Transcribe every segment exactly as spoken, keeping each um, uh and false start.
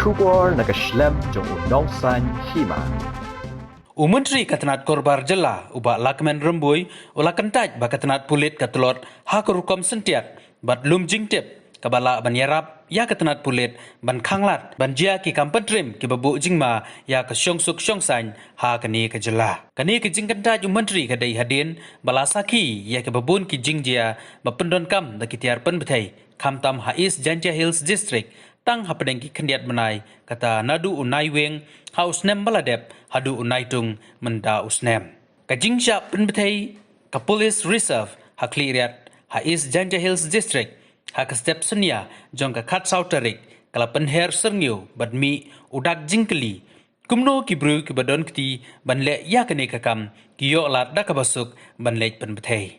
Khubor na ka shlem jong u nongsan hima. U Myntri ka tnat Korbar Jylla, u Bah Lahkmen Rymbui, u la kyntait ba ka tnat pulit ka tlot ha ka rukom syntiat bad lum jingtip kaba lah ban ïarap ïa ka tnat pulit ban khanglad ban jia ki kam pyntriem kiba buh jingma ïa ka shongsuk shongsaiñ ha kane ka jylla. Kane ka jingkyntait u Myntri ka dei hadien ba la sakhi ïa kiba bun ki jingjia ba pyndonkam da ki tiar pynbthei, khamtam ha East Jaintia Hills District, tang hapdeng ki khyndiat bnai, kata naduh u Naiwieng ha u snem ba la dep haduh u Naitung mynta u snem. Ka jingshah pynbthei ka Police Reserve ha Khliehriat ha East Jaintia Hills District ha ka step synñia jong ka khatsaw tarik ka la pynher syrngiew bad mih u dak jingkylli kumno ki briew kiba don kti ban leh ïa kane ka kam ki ïoh lad da kaba suk ban leit pynbthei.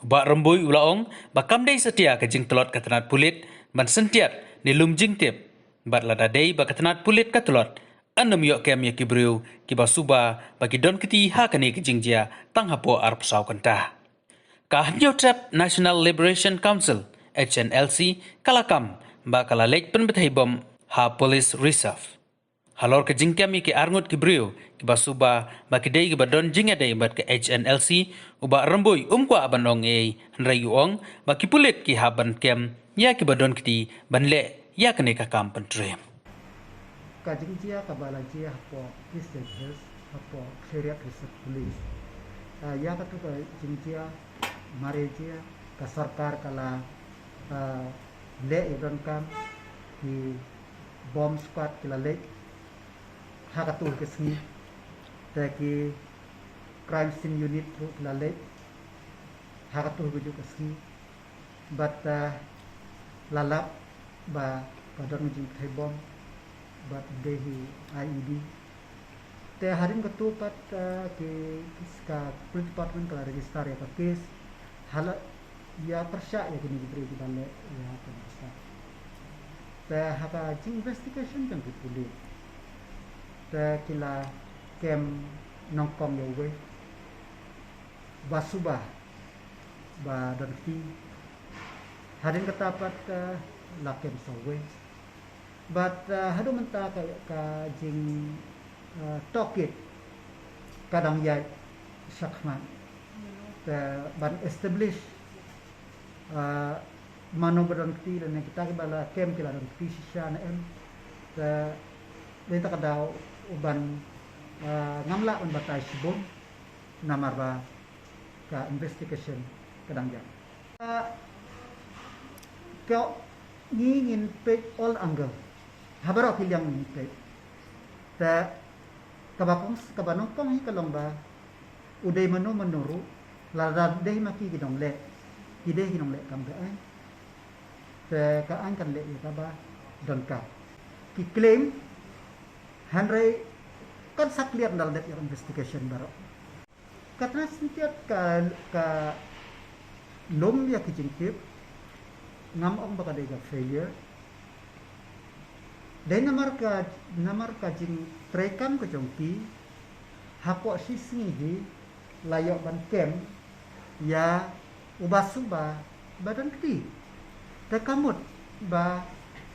U Bah Rymbui u la ong ba kam dei satia ka jingtlot ka tnat pulit ban syntiat ne lum jingtip, bad lada dei ba ka tnat pulit ka tlot, yn ym ïoh kem ïa ki briew kiba suba ba ki don kti ha kane ka jingjia tang hapoh arphew saw kynta. Ka Hynñiewtrep National Liberation Council, H N L C, ka la kam ba ka la leit pynbthei bom ha Police Reserve. Halor ka jingkem ïa ki arngut ki briew kiba suba ba ki dei kiba don jingïadei bad ka H N L C, u Bah Rymbui um kwah ban ong ei, hynrei u ong ba ki pulit ki hap ban kem ïa kiba don kti ban leh ïa kane ka kam pyntriem. Ka jingjia kaba la jia hapoh East Jaintia Hills, hapoh Khliehriat Reserve Police. Ah, ïa katu ka jingjia, mar ïa jia, ka sorkar ka la, ah, leh ïa donkam, ki bomb squad ki la leit ha katu ka sngi. Te ki crime scene unit ruh ki la leit ha katu ka juh ka sngi. Bad, eh, la lap ba ka don jingpynbthei bom bad dei hi I E D. Te hadien katu pat, eh, ki, ki, ka police department ka la register ïa ka case, ha la ïa pyrshah ïa kine ki briew kiba leh ïa kane ka kam. Te ha ka jing investigation jong ki pulit, te ki la kem nyngkong ïa uwei ba suba ba don kti. Hadien kata pat, eh, la kem sa uwei. Bad, eh, haduh mynta ka, ka jing, eh, tohkit ka dang ïaid shakhmat. Te ban establish, eh, mano ba don kti lane kita kiba la kem ki la don kti shisha ne em. Te dei ta ka daw uban, eh, ngam lah ban batai shibun namar ba ka investigation ka dang ïaid. Ka, ka ngi ngin peit all angle. Ha baroh ki liang ngin peit. Te kaba kong, kaba nyngkong hi ka long ba u dei mano mano ruh, lada dei ma ki ki nongleh, ki dei ki nongleh kam ka aiñ. Te ka aiñ kan leh ïa kaba donkam. Ki claim, hynrei kan sa clear ynda la dep ïa investigation baroh. Ka tnat syntiat ka, ka lum ïa ki jingtip, ngam ong ba ka dei ka failure. Dei namar ka, namar ka jingtrei kam ka jong ki, hapoh shi sngi hi la ïoh ban kem ïa uba suba ba don kti. Te ka mut ba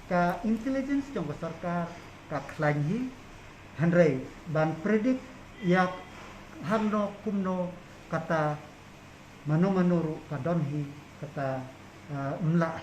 ka intelligence jong ka sorkar ka khlaiñ hi, hynrei ban predict ïa hangno kumno kata mano mano ruh ka don hi kata, ah, ym lah.